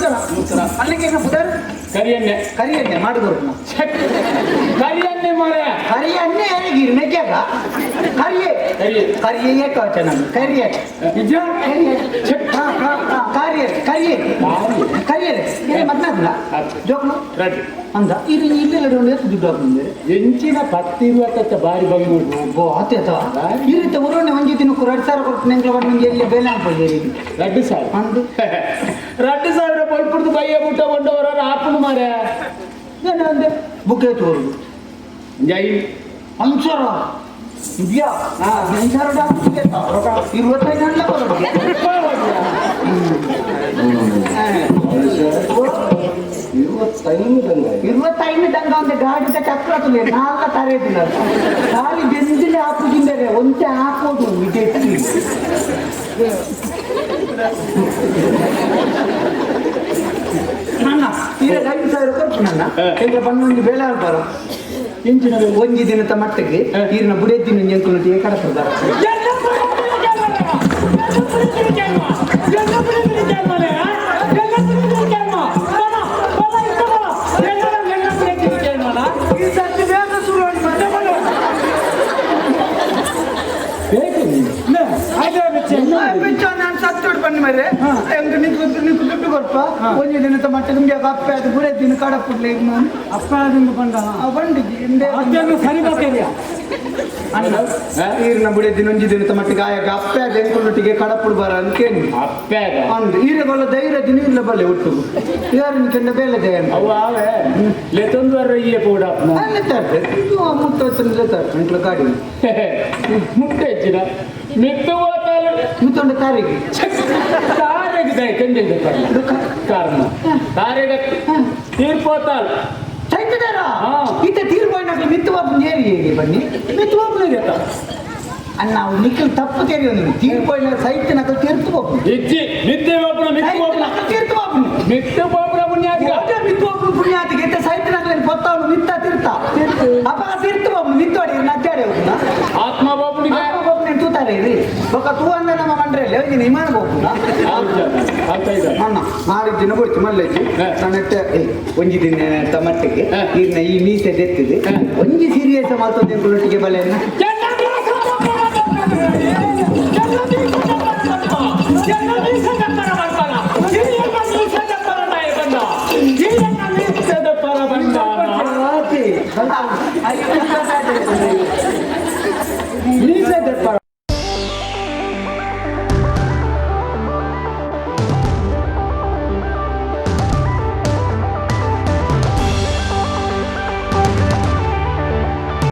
ನಮಸ್ಕಾರ. ಅಲ್ಲಿಗೆ ಪುದರ್? ಕರಿಯನ್ನೆ. ಕರಿಯನ್ನೆ ಮಾಡಿ ಕೊರ್ಪುನ. ಕರಿಯನ್ನೆ ಮಾರೆ. ಕರಿಯನ್ನೆ ಯಾರಿಗೆ ಮೆಗ್ಯಾಗ ಕರಿಯೇ? ಕರಿಯೆ. ಕರಿಯೇ ಏಕವಚನ ಕರಿಯೇ. ನಿಜ? ಕರಿಯೇ. ಹಾ, ಹಾ, ಹಾ, ಕರಿಯೇ ಕರಿಯೇ ಕರಿಯೇ. ಏನೇ ಮದ್ನಾದಿಲ್ಲ ಜೋಕ್ಲು? ರಡ್ಡು. ಅಂದ ಇಲ್ಲಿ ಇಲ್ಲೆಲ್ಲ ಒಂದು ಎಷ್ಟು ದುಡ್ಡು ಹಾಕ್ಬಂದೆ? ಎಂಚಿನ ಪತ್ತಿರುವತ್ತ ಬಾರಿ ಬಂಗುಂಟು. ಓ ಆತ ಈ ರೀತಿ ಉರೋಣೆ ಒಂಜಿ ದಿನಕ್ಕೂ 2000 ಕೊಟ್ಟು ನೆಂಗ್ಲ ಬಂದು ಎಲ್ಲಿ ಬೇಲೆ ಹಾಕ್ಬೋದು? 2000. ಅಂದು. 2000 ಪೊಲ್ಪುಡ್ದು ಬಯ್ಯ ಬುಟ್ಟ ಕೊಂಡವರ ಆಪುನು ಮಾರೆ. ಏನು ಅಂದೆ ಬುಕ್ ತೋರುದು. ಜೈ. 5,000 ಇದೆಯಾ? 5,000 25 ಗಂಟೆ ಬರೋದು. 25 ದಂಗ. 25 ದಂಗ ಒಂದು ಗಾಡಿದ ಚಕ್ರ ತುಲೆ ನಾಲ್ಕ ತರೇದಿಲ್ಲ. ಖಾಲಿ ಬೆಂದಿಲೆ ಹಾಕುದಿಂದರೆ ಒಂತೆ ಹಾಕೋದು ಇದೆ. ನನ್ನ ಈಗ 5,000 ಕೊಟ್ಟು ನನ್ನ ಈಗ ಬಂದೊಂದು ಬೇಳೆ ಹಾಕ್ಬಾರ. ಇಂಚಿನ ಒಂಜಿ ದಿನದ ಮಟ್ಟಿಗೆ ಈರಿನ ಬುಡೇದಿನ ಎಂಕುಲೊಟ್ಟಿಗೆ ಕಡಪಡ್ಬಾರ. ಈ ಸರ್ತಿ ಬೇಗ ಶುರು ಮಾಡಿ. ನಾನು ಸತ್ತು ಬನ್ನಿ ಮರೆ ಎಂಕ್ ನಿಂತು ನಿಂತು ದುಡ್ಡು ಕೊರ್ಪ. ಒಂಜಿ ದಿನದ ಮಟ್ಟಿಗೆ ನಿಮಗೆ ಅಪ್ಪೆ ಅದು ಬುಡೇದಿನ ಕಡಪಡ್ಲೆ ಈಗ ನಾನು. ಅಪ್ಪ ಅದನ್ನು ಬಂದ. ಆ ಬಂಡಿಗೆ ಹಿಂದೆ. ಅದನ್ನು ಸರಿ ಬರ್ತೀಯ. ಅಣ್ಣ, ಈರಿನ ಬುಡೇದಿನ ಒಂಜಿ ದಿನದ ಮಟ್ಟಿಗೆ ಆಯಾಗ ಅಪ್ಪೆ ಅದು ಎಂಕುಲೊಟ್ಟಿಗೆ ಕಡಪುಡ್ ಬಾರ ಅಂತೇನಿ. ಅಪ್ಪೆ. ಅಂದ್ ಈರೆಗೊಲ್ಲ ಧೈರ್ಯ ದಿನ ಇಲ್ಲ ಬಲ್ಲೆ ಒಟ್ಟು ಯಾರಿನ ಕೆಂಡ ಬೇಲೆ ಜಯ ಅಂತ. ಅವ ಆವೆ ಲೆತೊಂದು ವರ್ರ ಇಯ್ಯ ಪೋಡ. ಅಲ್ಲೇ ತರ್ತೆ ಇದು ಮುತ್ತ ತರ್ತೆ ಇಂಟ್ಲ ಗಾಡಿ. ಮುಟ್ಟೆ ಹೆಚ್ಚಿನ ಮೆತ್ತು ಹೋತಾಲು. ಮುತ್ತೊಂಡ ತಾರಿಗೆ. ತಾರೆಗೆ ದಾಯ ಕಂಡಿಲ್ಲ ಕಾರಣ ತಾರೆಗ ತೀರ್ಪೋತಾಲ್. ಚೈತದಾರ. ಹಾ. ಈತ ತೀರ್ಮಾನ ಮಿತ್ತು ಬಾಬು ನೇರಿ ಹೇಗೆ ಬನ್ನಿ ಮಿತ್ತು ಬಾಬು ಅಣ್ಣ ನಾವು ನಿಖಿಲ್ ತಪ್ಪು ತೆರೆಯೋ ನೀವು ತೀರ್ಪೋಯ್ನ ಸೈತ್ ನಕಲ್ ತೀರ್ತು ಬಾಬು. ಇಜ್ಜಿ ಮಿತ್ತೆ ಬಾಪುನ ಮಿತ್ತು ಬಾಪುನ. ತೀರ್ತು ಬಾಬು. ಮಿತ್ತು ಬಾಪುನ ಪುಣ್ಯಾತ್ಗ. ಮಿತ್ತು ಬಾಬು ಪುಣ್ಯಾತಿಗೆ ಇತ್ತ ಸೈತ್ ನಕಲ್ ಪೊತ್ತಾವನು ಮಿತ್ತ ತೀರ್ಥ ಅಪ್ಪ ತೀರ್ತು ಬಾಬು ಮಿತ್ತು ಅಡಿ ನಚ್ಚಾಡೆ ಹೋಗುನ. ಆತ್ಮ ಬಾಪುನಿಗೆ. ಬಾಬು ನೀನು ತೂತಾರೆ ಇರಿ ಬೊಕ್ಕ ತೂ ಅಂದ ನಮ್ಮ ಮಂಡ್ರಲ್ಲಿ ಹೋಗಿ ವಿಮಾನ ಬಾಬುನ. ಅಣ್ಣ ನಾಲ್ಕು ದಿನ ಕೊಡ್ತು ಮಲ್ಲೆಜ್ಜಿ. ನನ್ನ ಒಂಜಿ ದಿನ ತಮಟ್ಟಿಗೆ ಇನ್ನ ಈ ಮೀಸೆ ದೆತ್ತಿದೆ. ಒಂಜಿ ಸೀರಿಯಸ್ ಮಾತೊಂದು ಒಟ್ಟಿಗೆ ಬಲೆಯನ್ನ.